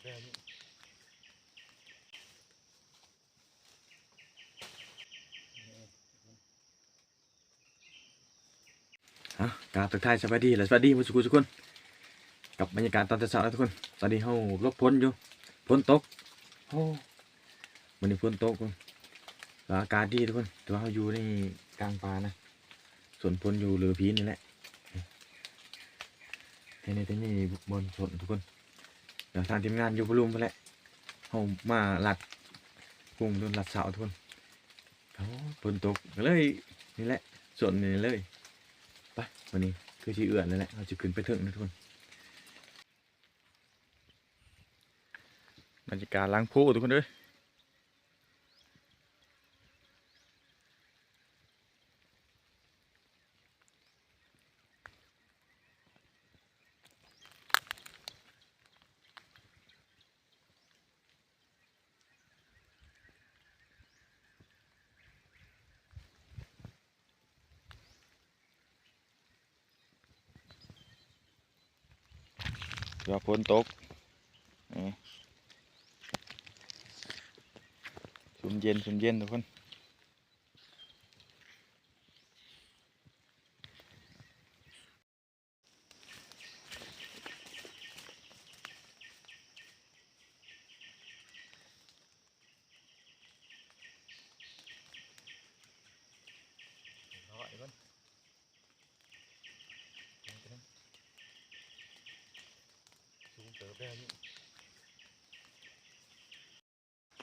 ເອົາ ກາບທັກທາຍສະບາຍດີ ແລະ ສະຫວັດດີໝົດສູ່ຜູ້ສູ່ຄົນ ກັບບັນຍາກາດຕອນເຊົ້າໆນະທຸກຄົນ. ຕອນນີ້ເຮົາຫຼົບຝົນຢູ່ ຝົນຕົກ. ໂອ້ ມື້ນີ້ຝົນຕົກ ແລະ ອາກາດດີທຸກຄົນ. ແຕ່ວ່າເຮົາຢູ່ໃນກາງປ່ານະ ສວນຝົນຢູ່ເຫຼືອພີນີ້ແຫຼະ. ແຖວນີ້ ແຖວນີ້ບ່ອນສົນທຸກຄົນ. ແລ້ວທາງທີມງານຢູ່ບໍ່ລຸ່ມພຸ້ນແຫຼະ ເຮົາມາລັດກຸງໂດນລັດເຊົ້າທຸກຄົນ. ໂອ້ ຝົນຕົກ ກໍເລີຍນີ້ແຫຼະ ສວນນີ້ເລີຍ. ໄປ ວັນນີ້ຄືຊິເອື້ອນແລ້ວແຫຼະ ເຮົາຊິຂຶ້ນໄປເທິງນະທຸກຄົນ. ບັນຍາກາດຫຼັງພູທຸກຄົນເອີຍ. ວ່າຝົນຕົກ ນີ້ ຊຸ່ມເຢັນ ຊຸ່ມເຢັນທຸກຄົນ.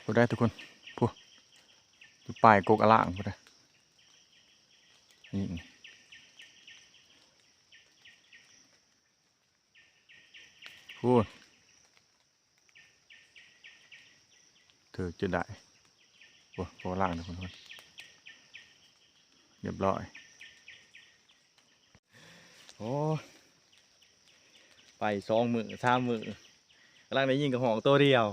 ພຸ້ນໄດ໋ທຸກຄົນ ພຸ້ນ ຢູ່ປາຍກົກອະລ່າງພຸ້ນນະ ນີ້ ພຸ້ນ ຖືກຈົນໄດ້. ໂອ້ ບໍ່ລ້າງເດີ ພຸ້ນ ຮຽບຮ້ອຍ. ໂອ້ ໄປສອງມື້ສາມມື້ ກຳລັງໄດ້ຍິງກະຮອກໂຕດຽວ.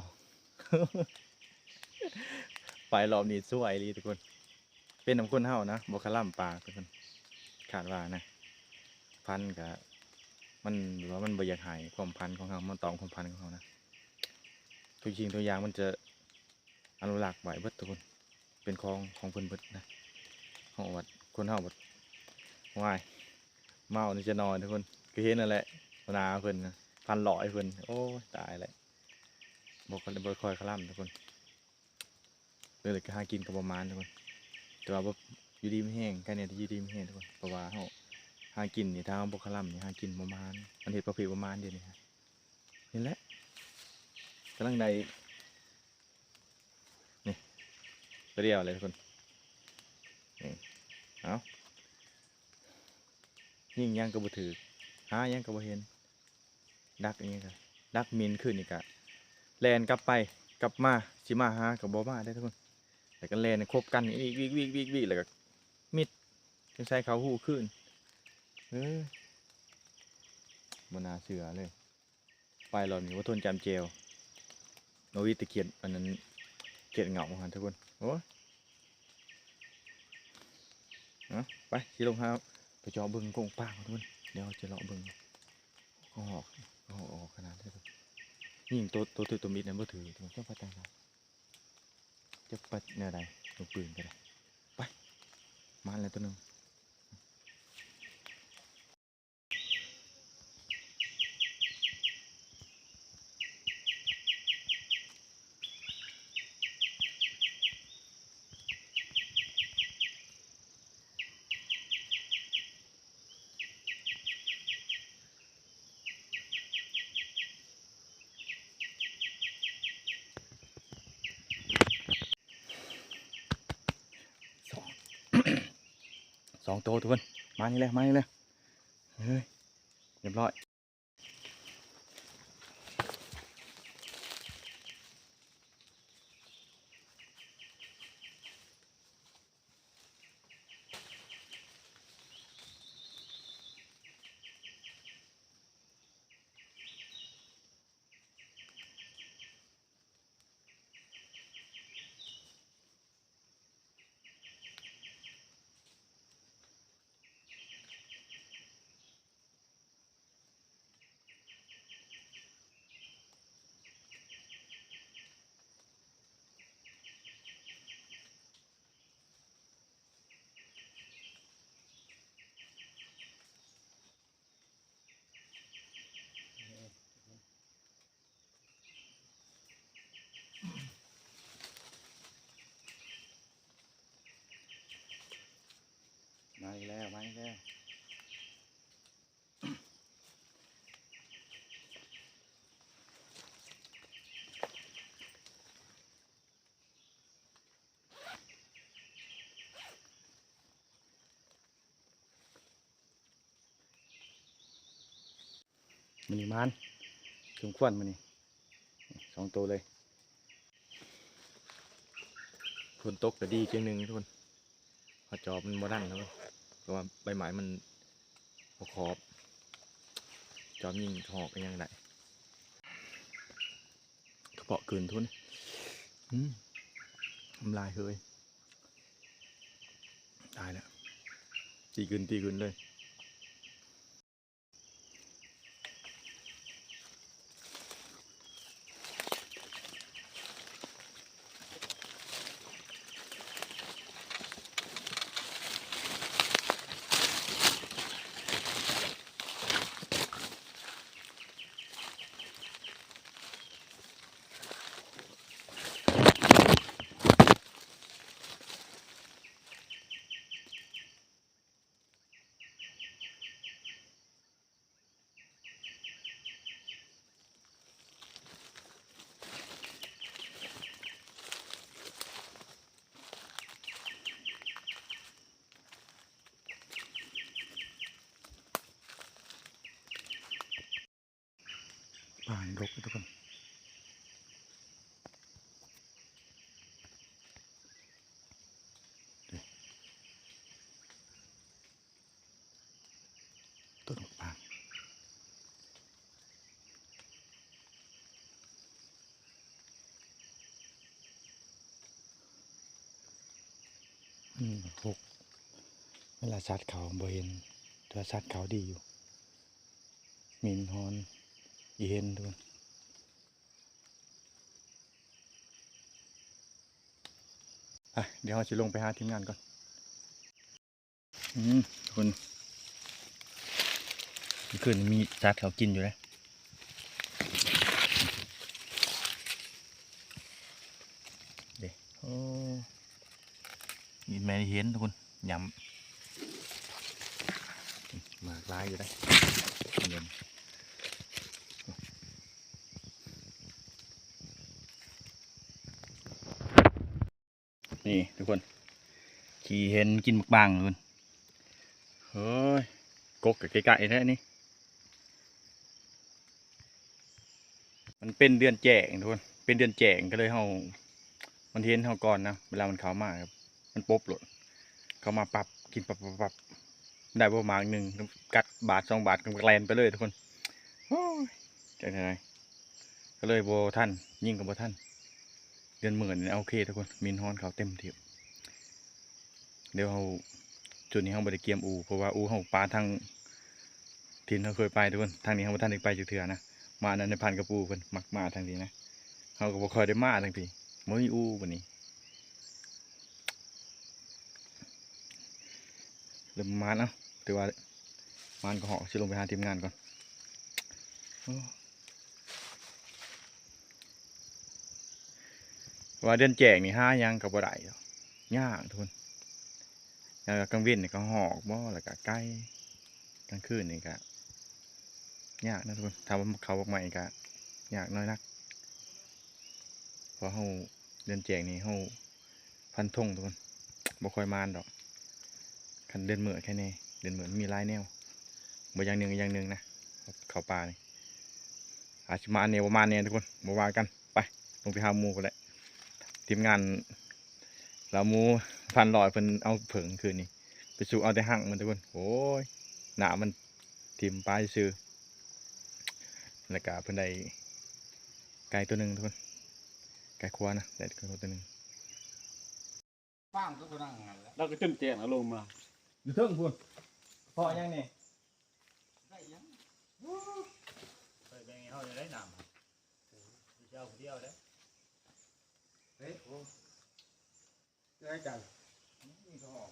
ໄປລອບນີ້ສວຍອີ່ຫຼີທຸກຄົນ. ເປັນນຳຄົນເຮົານະ ບໍ່ຄະລຳປາກ ທຸກຄົນ ຄາດວ່ານະ. ພັນກະ ມັນ ແບບວ່າມັນບໍ່ຢາກໃຫ້ຄວາມພັນຂອງເຮົາ ມັນຕອມຄວາມພັນຂອງເຮົານະ. ທຸກສິ່ງທຸກຢ່າງມັນຈະອະນຸລັກໄວ້ເບິດ ທຸກຄົນ ເປັນຂອງ ຂອງເພິ່ນເບິດນະ. ເຮົາບັດ ຄົນເຮົາບັດ ໂອ້ຍ ເມົານີ້ຈະນອນ ທຸກຄົນ ກໍເຫັນນັ້ນແຫຼະ ໜ້າເພິ່ນນະ ພັນຮ້ອຍເພິ່ນ ໂອ້ຍ ຕາຍແລ້ວ. ບໍ່ ບໍ່ຄ່ອຍຄະລຳ ທຸກຄົນ. ເລີຍກໍຫາກິນກໍບໍ່ໝານ ທຸກຄົນ ແຕ່ວ່າບໍ່ ຢູ່ດີມີແຮງ ໃຄແນ່ທີ່ຢູ່ດີມີແຮງ ທຸກຄົນ ເພາະວ່າເຮົາຫາກິນນີ້ ຖ້າເຮົາບໍ່ຄະລຳນີ້ ຫາກິນບໍ່ໝານ ມັນເຮັດປະເພດບໍ່ໝານ ດຽວນີ້ ນີ້ແຫຼະ ກຳລັງໄດ້ ນີ້ ໂຕດຽວເລີຍ ທຸກຄົນ ນີ້ ເອົາ ຍິງຫຍັງກໍບໍ່ຖືກ ຫາຫຍັງກໍບໍ່ເຫັນ. ດັກອີ່ຫຍັງກະ ດັກມິນຄືນນີ້ກະ ແລ່ນກັບໄປກັບມາ ຊິມາຫາກະບໍ່ມາເດ້ ທຸກຄົນ. ແລ້ວກະແລ່ນຄົບກັນ ວິກໆໆໆ ແລ້ວກະມິດ ຈັ່ງໃສ່ເຂົ້າຮູຄືນ. ເອີ ບໍ່ໜ້າເຊື່ອເລີຍ ໄປລອບນີ້ບໍ່ທົນຈຳແຈວ ບໍ່ມີແຕ່ຂຽດ ອັນນັ້ນ ຂຽດເຫງົາຫັ້ນ ທຸກຄົນ ໂອ້ຍ. ເອົາ ໄປ ຊິລົງຫາ ໄປເຈາະເບິ່ງກົກປາກ່ອນ ທຸກຄົນ ດຽວຈະເລາະເບິ່ງ ກະຮອກ ກະຮອກອອກຂະໜາດໃດ ຍິງໂຕ ໂຕຖືກໂຕມິດນັ້ນບໍ່ຖືກ ຈັກໄປຈັ່ງໃດ ຈັກໄປແນວໃດ ລູກປືນກະໄດ້. ໄປ ມາແລ້ວໂຕໜຶ່ງ. ສອງ ສອງໂຕ ທຸກຄົນ ມານີ້ແຫຼະ ມານີ້ແຫຼະ ເຮີ້ຍ ຮຽບຮ້ອຍ. ສ มื้อนี้หมานสมควรมื้อนี้ สองโตเลย ฝนตกก็ดีจั่งหนึ่งทุกคน เพราะจอบมันบ่นั่นนะเว้ย เพราะว่าใบไม้มันบ่ขอบ จอบยิงหอกอิหยังได้ กระเพาะขึ้นทุกคน อืม น้ำลายเฮย ตายแล้ว ตีขึ้น ตีขึ้นเลย ป่านี่รกเด้อทุกคน นี่ ต้นหมากปาง อืม หก เวลาสัตว์เขาบ่เห็น แต่ว่าสัตว์เขาดีอยู่ หมิ่นฮอน อีเห็นทุกคน อ่ะ เดี๋ยวเราสิลงไปหาทีมงานก่อน อืม ทุกคน เมื่อคืนมีสัตว์เขากินอยู่เลย เด้ โอ้ นี่แม่นเห็นทุกคน ยำ หมากหลายอยู่เด้ นี่ทุกคน ขี้เห็นกินหมากบางทุกคน เฮ้ย กกก็ใกล้ๆแท้นี่ มันเป็นเดือนแจ้งทุกคน เป็นเดือนแจ้งก็เลยเฮา มันเห็นเฮาก่อนนะ เวลามันเข้ามาครับ มันปบโลด เข้ามาปั๊บ กินปั๊บปั๊บปั๊บ ได้บ่หมากหนึ่ง กัดบาดสองบาดก็แล่นไปเลยทุกคน โอ้ย จั่งใด๋ ก็เลยบ่ทัน ยิงก็บ่ทัน เดือนมื้อนี่ โอเคทุกคน หมิ่นฮอนเขาเต็มที่ เดี๋ยวเฮา จุดนี้เฮาบ่ได้เกียมอู่ เพราะว่าอู่เฮาปาทางถิ่นเฮาเคยไปทุกคน ทางนี้เฮาบ่ทันได้ไปจักเทื่อนะ มาอันนั้นในพันกับอู่เพิ่นมักมาทางนี้นะ เฮาก็บ่ค่อยได้มาทางนี้ บ่มีอู่บัดนี้ เริ่มมานเนาะ ถือว่ามานก็เหาะ สิลงไปหาทีมงานก่อน โอ้ ว่าเดือนแจ้งนี่หาหยังก็บ่ได้ดอก ยากทุกคน แล้วก็กลางเว็นนี่ก็ฮอกบ่ แล้วก็ไก่ กลางคืนนี่ก็ยากนะทุกคน ถ้าว่าเขาออกมาอีกก็ยากน้อยนัก เพราะเฮาเดือนแจ้งนี่เฮา ฟันธงทุกคน บ่ค่อยมานดอก คันเดือนมื้อแค่นี้ เดือนมื้อมันมีหลายแนว บ่อย่างหนึ่งก็อย่างหนึ่งนะ เข้าป่านี่ อาจสิมานแน่บ่มานแน่ทุกคน บ่ว่ากัน ไป ลงไปหาหมู่พุ้นแหละ ทีมงานลาวหมู่พันร้อยเพิ่นเอาเผิงคืนนี้ ไปสู่เอาแต่หั้งมันทุกคน โอ้ย หน้ามัน ถิ่มปลาซื่อ แล้วก็เพิ่นได้ไก่ตัวหนึ่งทุกคน ไก่ครัวนะ ได้ไก่ครัวตัวหนึ่ง ฟางก็นั่งหั้นแหละ เราก็จนแจ้งแล้วลงมา อยู่เทิงพุ้น เพาะหยังนี่ ได้หยัง ไปแบ่งให้เฮาได้น้ำ สิเอาผู้เดียวเด้ เฮ้ย โอ้ ได้จัง นี่ก็ออก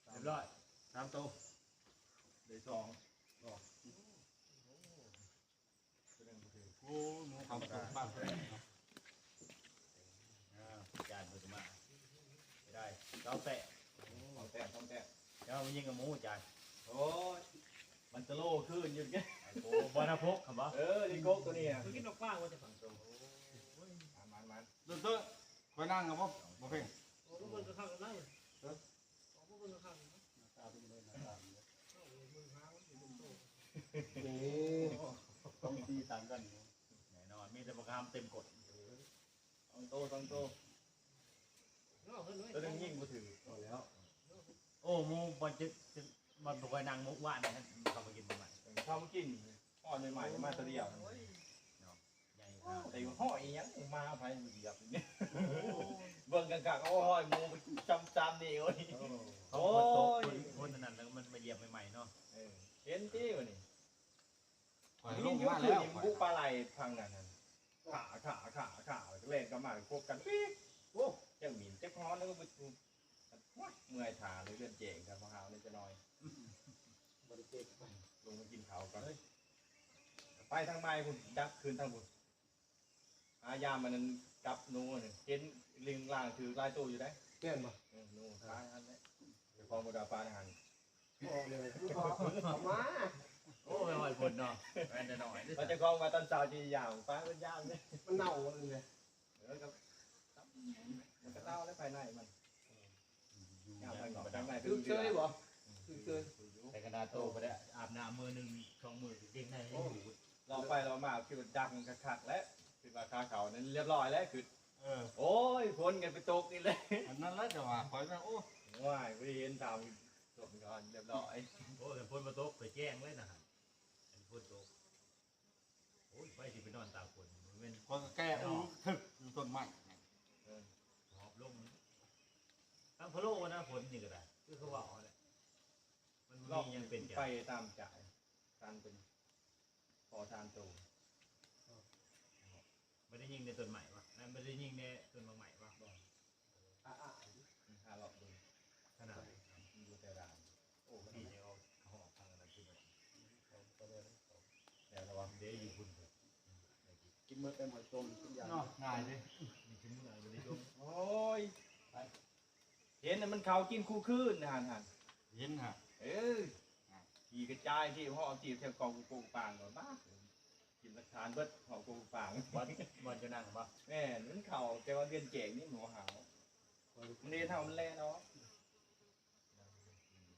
เรียบร้อย สามโต ได้สอง ออก โอ้ หมู ทำกระตุกบ้าง อ่า จานเพิ่นก็มา ได้ สองแต้ม สองแต้ม สองแต้ม เดี๋ยวเอามายิงกับหมูจาน ໂອ້ຍ ມັນສະໂລຄືນຢູ່ເດ້. ໂອ້ ບໍ່ນະພົກ ຄັນບໍ່ ເອີ ລິໂກະໂຕນີ້ນະ ຄືກິນນອກຟາງວ່າຈະຝັງໂຕ. ໂອ້ຍ ມັນໆ ເດີ ຂ້ອຍນັ່ງກໍບໍ່ ບໍ່ເພງ. ໂອ້ ເບິ່ງກະຄັກນະ ເອີ ເບິ່ງກະຄັກນະ ຕາເປັນເບິ່ງໜ້າຕາເບິ່ງ ເບິ່ງຫາມັນເປັນໂຕ. ເອີ ຕ້ອງຕີຕ່າງກັນ ແນ່ນອນ ມີແຕ່ບັກຫາມເຕັມກົ້ນ. ສອງໂຕ ສອງໂຕ ໂຕໜຶ່ງຍິງບໍ່ຖືກ. ເອົາແລ້ວ ໂອ້ ໝູ່ບໍ່ຈະ ຈະ ບໍ່ຄ່ອຍນັ່ງໝູ່ວານນັ້ນ ເຂົາມາກິນໃໝ່ໆ ເຂົາມາກິນ ຮອດໃໝ່ໆ ມາເທື່ອດຽວ ໂອ້ຍ ເນາະ ໃຫຍ່ ໂອ້ ແຕ່ວ່າເຫາະອີຫຍັງ ໝາໃຜມັນຢຽບນີ້. ເບິ່ງກະຄັກ ໂອ້ຍ ໝູ່ໄປຈຳ ຈຳນີ້ ໂອ້ຍ ໂອ້ຍ ຄົນ ຄົນອັນນັ້ນ ແລ້ວມັນມາຢຽບໃໝ່ໆ ເນາະ. ເອີ ເຫັນຕິວະນີ້ ຂ້ອຍລົງມາແລ້ວ ມີຢູ່ຄືນນີ້ ບຸປາໄຫຼຝັ່ງນັ້ນຫັ້ນ ຂ້າ ຂ້າ ຂ້າ ຂ້າ ແລ້ວກໍແລ່ນກັບມາ ພົບກັນ ປີກ ໂອ້ ຈັກໝິ່ນຈັກຮອນ ແລ້ວກໍບໍ່ ໂອ້ຍ ເມື່ອຍຖ້າເລີຍ ເດືອນແຈ້ງກັນ ບໍ່ຫາວແດ່ຈັກໜ່ອຍ ບໍ່ໄດ້ເກັບ ລົງມາກິນເຂົ້າກ່ອນ ເອີຍ ໄປທາງໃໝ່ພຸ້ນ ຈັບຄືນທາງພຸ້ນ. ຫາຢາມອັນນັ້ນກັບໜູນັ້ນ ເຫັນເລັງລ່າງຖືກຫຼາຍໂຕຢູ່ເດ້. ແມ່ນບໍ່? ເອີ ໜູຕາຍຫັ້ນແຫຼະ ເຈົ້າຂອງບໍ່ໄດ້ປານຫັ້ນ ບໍ່ເລີຍ ເອົາມາ. ໂອ້ ໄປຮອດພຸ້ນເນາະ ແມ່ນແຕ່ນ້ອຍເດ້ ເຈົ້າຂອງວ່າຕອນເຊົ້າຊິຢາມ ປາເພິ່ນຢາມເດ້ ມັນເນົ່າໝົດເລີຍ. ເອີ ກໍ ມັນກໍເນົ່າແລ້ວພາຍໃນມັນ ຍາມພາຍນອກ ພາຍໃນ ຖືກເຊີຍບໍ່? ຖືກເຊີຍ ແຕ່ຂະໜາດໂຕບໍ່ໄດ້ອາບນ້ຳມື້ໜຶ່ງສອງມື້ ກາງເກງໃນຍັງຢູ່. ລອບໄປລອບມາ ຄິດວ່າດັງຄັກໆແຫຼະ ຄິດວ່າຂາເຂົ້ານັ້ນລຽບຮ້ອຍແລ້ວ ຄິດ ເອີ ໂອ້ຍ ຝົນກໍໄປຕົກອີກແລ້ວ ອັນນັ້ນແຫຼະ ແຕ່ວ່າຂ້ອຍນະ ໂອ້ ໂອ້ຍ ບໍ່ໄດ້ເຫັນທຳ ຕົກກ່ອນລຽບຮ້ອຍ. ໂອ້ ຄັນຝົນບໍ່ຕົກ ຂ້ອຍແຈ້ງເລີຍນະ ຄັນຝົນຕົກ ໂອ້ຍ ໃຜຊິໄປນອນຕາກຝົນ ແມ່ນ ຂ້ອຍກໍແກ້ອຸທຶກຢູ່ຕົ້ນໄມ້ ເອີ ຫອບລົງ ທັງພະໂລນະ ຝົນນີ້ກໍໄດ້ ຄືເຂົາເວົ້າຫັ້ນແຫຼະ ມັນບໍ່ມີຫຍັງເປັນໄປຕາມໃຈ ການເປັນ ພໍທານໂຕ ບໍ່ໄດ້ຍິງໃນຕົ້ນໄມ້ວະ ນັ້ນບໍ່ໄດ້ຍິງໃນຕົ້ນໝາກໄມ້ວະ ບໍ່ ອາໆ ຫາເລາະເບິ່ງ ຂະໜາດ ມັນຢູ່ແຕ່ລາວ ໂອ້ ດີແທ້ ເອົາຫອກທາງອັນນັ້ນຂຶ້ນມາ ແລ້ວລະຫວ່າງເດຢູ່ພຸ້ນ ກິນໝົດໄປໝົດຕົ້ນ ເນາະ ງ່າຍເດ້ ນີ້ກິນມື້ບໍ່ໄດ້ຈົມ ໂອ້ຍ ໄປ ເຫັນນະ ມັນເຂົ້າກິນຄູ່ຄືນຫັ້ນ ຫັ້ນ ເຫັນຫະ ເອີ ຂີ່ກະຈາຍທີ່ເຫາະທີ່ແຖວກອງໂກງປາງ ບາດ ກິນຫຼັກຖານເບິດ ເຫາະໂກງປາງ ບ່ອນ ບ່ອນຈະນັ່ງບໍ່? ແມ່ນ ມັນເຂົ້າ ແຕ່ວ່າເດືອນແຈ້ງນີ້ໝໍຫາວ ມັນເຫັນເຮົາ ມັນແລ່ນອອກ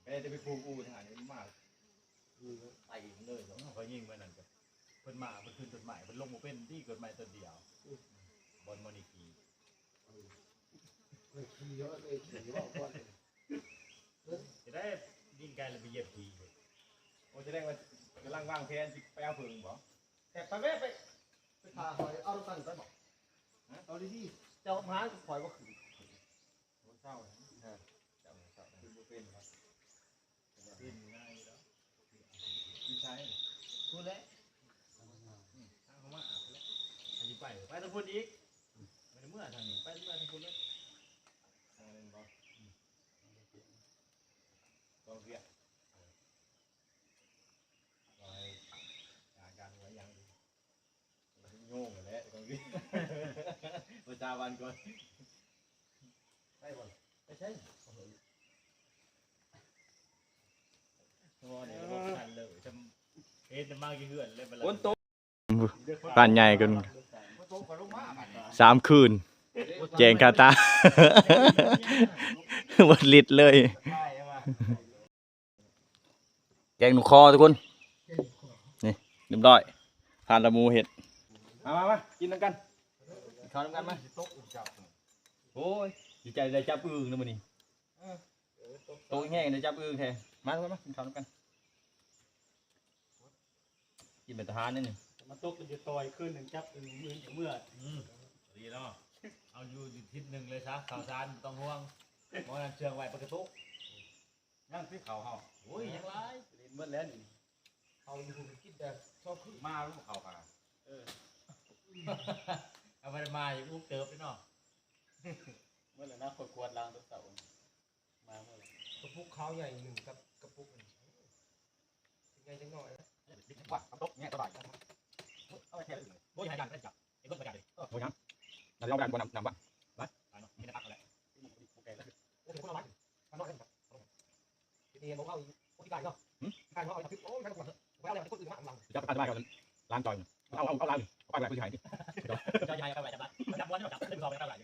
ແຕ່ຈະໄປປູກອູ່ທະຫານ ມັນມາ ໄປເອງເລີຍ ຂ້ອຍຍິງໄປນັ້ນ ເພິ່ນມາ ເພິ່ນຂຶ້ນຕົ້ນໄມ້ ເພິ່ນລົງບໍ່ເປັນຕິ ຕົ້ນໄມ້ຕົ້ນດຽວ ບ່ອນບໍ່ໄດ້ຂີ່ ເອີ ມັນຂີ່ເນາະ ເອີ ຂີ່ເນາະ ກ່ອນ ຈະໄດ້ຍິງໄກແລ້ວໄປຢຽບຂີ່ ໂອ້ ສະແດງວ່າກຳລັງວາງແຜນຊິໄປເອົາເຜິ້ງບໍ? ແຕ່ໄປແວະໄປ ໄປຖ້າຂ້ອຍເອົານຳກັນໄປບໍ? ຮະ? ເອົາດີໆ ເຈົ້າມາຫາຂ້ອຍບໍ່ຄືນ ບໍ່ເຊົາ ເອີ ເຈົ້າບໍ່ເຊົາ ຄືບໍ່ເປັນຫວະ? ເປັນງ່າຍຢູ່ດອກ ຢູ່ໃສ? ພຸ້ນແຫຼະ ອືມ ທາງເຂົ້າມາຫັ້ນແຫຼະ ອັນຊິໄປ ໄປທາງພຸ້ນອີກ ອືມ ບໍ່ໄດ້ເມືອທາງນີ້ ໄປເມືອທາງພຸ້ນເລີຍ ທາງນັ້ນບໍ? ອືມ ກອງເວຍກ ເອີ ວ່າໃຫ້ອາຈານວ່າຫຍັງ ໂຍງແຫຼະ ຕ້ອງ ພາສາບ້ານກ່ອນ ໄປບໍ່ ໄປໃສ ໂອ້ ນີ້ບໍ່ທັນເລີຍ ຈຳເຮັດມາຢູ່ເຮືອນເລີຍ ຝົນຕົກ ບ້ານໃຫຍ່ເກີນ ສາມຄືນ ແຈ້ງຄາຕາ ໝົດລິດເລີຍ. ແກງໜູຄໍທຸກຄົນ ນີ້ ຮຽບຮ້ອຍ ຜ່ານລະໝູເຮັດ ມາ ມາ ມາ ກິນນຳກັນ ກິນເຂົ້ານຳກັນມາ ໂອ້ຍ ດີໃຈໄດ້ຈັບອຶ່ງນະມື້ນີ້ ໂຕແຮງໄດ້ຈັບອຶ່ງແທ້ ມາ ມາ ມາ ກິນເຂົ້ານຳກັນ ກິນເປັນຕາຫານນີ້ ມາຕົກຢູ່ຕ່ອຍຄືນໜຶ່ງ ຈັບອຶ່ງ ມື້ນີ້ເມືອ ອືມ ດີເນາະ ເອົາຢູ່ ຢູ່ທິດໜຶ່ງເລີຍຊະ ເຂົ້າສານບໍ່ຕ້ອງຫ່ວງ ບໍ່ນັ້ນເຊື່ອງໄວ້ປະກະຕຸ ຍັງຕິເຂົ້າເຮົາ ໂອ້ຍ ຍັງຫຼາຍ ເຫຼັ້ນເບິດແລ້ວນີ້ ເຂົ້າຢູ່ພຸ້ນກິນແຕ່ຊອບຄືນ ມາແລ້ວເຂົ້າຫາ ເອີ ເອົາໄປມາຢູ່ອຸກເຕີບເດ້ເນາະ ເບິດແລ້ວນະ ຂ້ອຍກວດລ້າງແຕ່ເຊົ້າ ມາເມື່ອ ກະປຸກຂາວໃຫຍ່ໜຶ່ງກັບກະປຸກໜຶ່ງ ໃຫຍ່ຈັກໜ້ອຍນະ ກວາດກະຕົກແຍກສະບາຍ ເອົາໄວ້ແທ້ ບໍ່ຢາກໃຫ້ດັນໄດ້ຈັບ ໄອ້ເບິ່ງບໍ່ຢາກເລີຍ ເອີ ບໍ່ຫຍັງ ນັ້ນລອງໄປດັນບໍ່ ນ້ຳ ນ້ຳວ່າ ໄປ ໄປເນາະ ມີແຕ່ຕັກຫັ້ນແຫຼະ ໂອ້ ເປັນຄົນລະຫຼາຍ ຂ້ານ້ອຍເດ້ ເຮັດໃຫ້ບໍ່ເວົ້າອີກ ບໍ່ຄິດຫຼາຍເນາະ ຫຶ ປະທານສະພາກໍລ້ານຈອຍ ເອົາ ເອົາ ເອົາລ້ານ ເອົາໄປຫຼາຍຄືຊິໃຫ້ ຈອຍໃຫ້ ເອົາໄປຫຼາຍຈັກບາດ ຈັກບາດ ຈັກບາດ ຫຼາ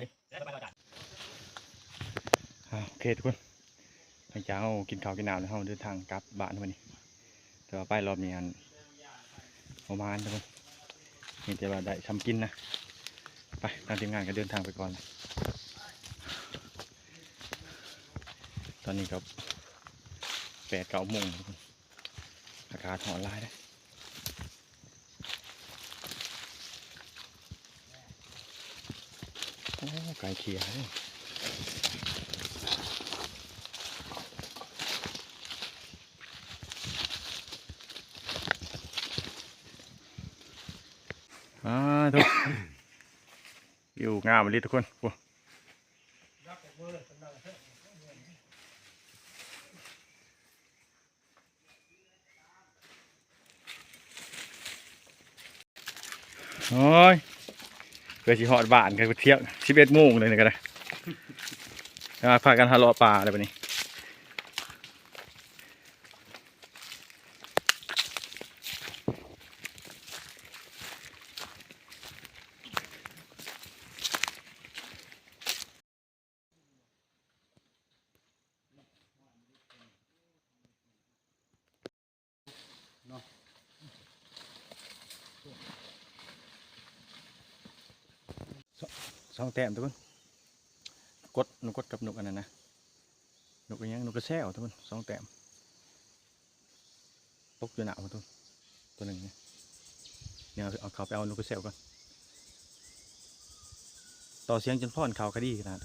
ຍ ອ່າ ໂອເຄທຸກຄົນ ຫຼັງຈາກເຮົາກິນເຂົ້າກິນນ້ຳແລ້ວ ເຮົາເດີນທາງກັບບ້ານມື້ນີ້ ແຕ່ວ່າໄປລອບນີ້ຫັ້ນ ປະມານທຸກຄົນ ມີແຕ່ວ່າໄດ້ຊ່ຳກິນນະ ໄປ ທາງທີມງານກໍເດີນທາງໄປກ່ອນ ຕອນນີ້ກໍແປດເກົ້າໂມງ ອາກາດຮ້ອນຫຼາຍເດ້ ໂອ້ ໄກ່ເຂ່ຍເດ້ ອ່າ ທຸກ ວິວງາມອີ່ຫຼີທຸກຄົນ ໂອ້ ໂອ້ຍ ເພື່ອຊິຮອດບ້ານກໍທ່ຽງ ສິບເອັດໂມງເລີຍນີ້ກໍໄດ້ ແຕ່ວ່າພາກັນຫາເລາະປ່າແລ້ວບັດນີ້. ສອງ ສອງແຕ້ມທຸກຄົນ ກົດ ນົກກົດກັບນົກອັນນັ້ນນະ ນົກອີ່ຫຍັງ ນົກກະແຊວທຸກຄົນ ສອງແຕ້ມ ຕົກຢູ່ໜ້າພຸ້ນ ໂຕໜຶ່ງນີ້ ດຽວເອົາເຂົ້າໄປເອົານົກກະແຊວກ່ອນ ຕໍ່ສຽງຈົນພອນເຂົ້າຄະດີຂະໜາດ ຕ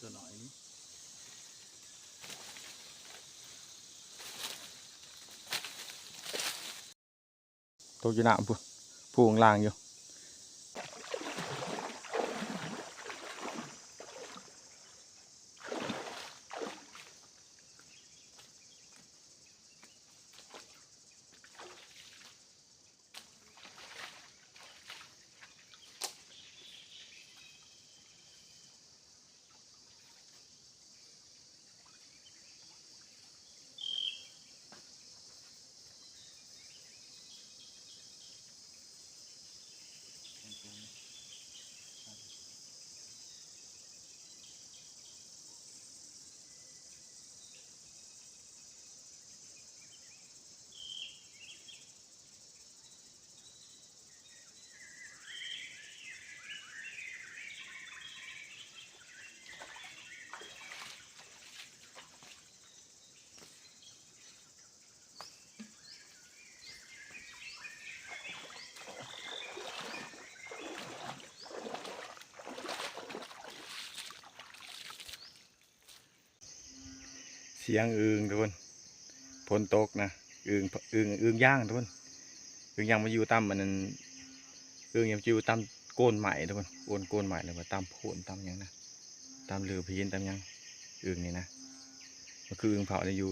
ົວນ້ອຍນີ້ ຕົກຢູ່ນ້ຳພຸ້ນ ຜູ້ຂ້າງລ່າງຢູ່. ສຽງອຶ່ງທຸກຄົນ ຝົນຕົກນະ ອຶ່ງ ອຶ່ງ ອຶ່ງຢ່າງທຸກຄົນ ອຶ່ງຢ່າງມາຢູ່ຕາມອັນນັ້ນ ອຶ່ງຢ່າງມາຢູ່ຕາມໂກນໄມ້ທຸກຄົນ ໂອນໂກນໄມ້ ຫຼືວ່າຕາມໂພນຕາມຫຍັງນະ ຕາມເຫຼືອຫີນຕາມຫຍັງ ອຶ່ງນີ້ນະ ມັນຄືອຶ່ງເຜົານີ້ ຢູ່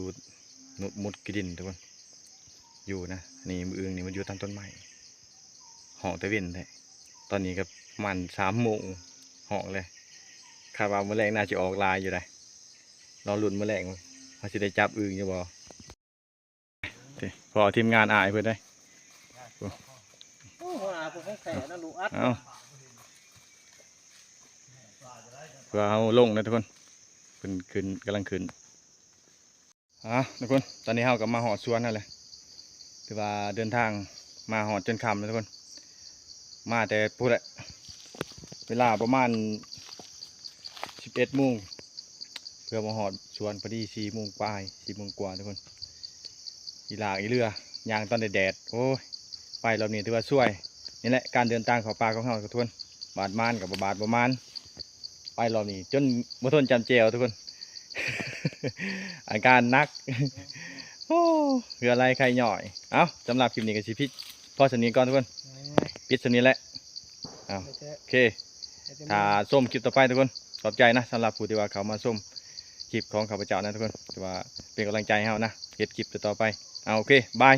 ມຸດ ມຸດຂີ້ດິນທຸກຄົນ ຢູ່ນະ ນີ້ອຶ່ງນີ້ມັນຢູ່ຕາມຕົ້ນໄມ້ ຮ້ອງແຕ່ເວັນແທ້ ຕອນນີ້ກໍປະມານສາມໂມງ ຮ້ອງແລ້ວ ຄາດວ່າມື້ແລງໜ້າຈະອອກຫຼາຍຢູ່ໃດ໋ ລໍລຸ້ນມື້ແລງວ່າຊິໄດ້ຈັບອຶ່ງຢູ່ບໍ່ ນີ້ ພໍທີມງານອ້າຍເພິ່ນເດ້ ໂອ້ ຫົວໜ້າຜູ້ຂອງແທ້ນະ ລູກອັດ ເອົາ ເພື່ອເຮົາລົງນະທຸກຄົນ ເພິ່ນຂຶ້ນ ກຳລັງຂຶ້ນ. ອ່າ ທຸກຄົນ ຕອນນີ້ເຮົາກໍມາຮອດສວນເຮົາແລ້ວ ຖືວ່າເດີນທາງມາຮອດຈົນຄ່ຳແລ້ວທຸກຄົນ ມາແຕ່ພຸ້ນແຫຼະ ເວລາປະມານ ເອັດໂມງ ເພື່ອມາຮອດສວນພໍດີສີ່ໂມງປາຍ ສີ່ໂມງກວ່າທຸກຄົນ. ອີຫຼາກອີເຫຼືອ ຍ່າງຕອນແດດໆ ໂອ້ຍ ໄປລອບນີ້ຖືວ່າຊວຍ. ນີ້ແຫຼະການເດີນທາງເຂົ້າປ່າຂອງເຮົາທຸກຄົນ ບາດໝານກໍບໍ່ບາດບໍ່ໝານ. ໄປລອບນີ້ຈົນບໍ່ທົນຈຳແຈວທຸກຄົນ ອາການໜັກ ໂອ້ ເຫື່ອໄຫຼໄຂ້ຍ້ອຍ. ເອົ້າ ສຳລັບຄລິບນີ້ກໍຊິປິດພໍສ່ຳນີ້ກ່ອນທຸກຄົນ ປິດສ່ຳນີ້ແຫຼະ. ເອົ້າ ໂອເຄ ຖ້າຊົມຄລິບຕໍ່ໄປທຸກຄົນ. ຂອບໃຈນະ ສຳລັບຜູ້ທີ່ວ່າເຂົ້າມາຊົມຄລິບຂອງຂ້າພະເຈົ້ານະທຸກຄົນ ທີ່ວ່າເປັນກຳລັງໃຈໃຫ້ເຮົານະ ເຮັດຄລິບຕໍ່ໆໄປ. ເອົາ ໂອເຄ ບາຍ.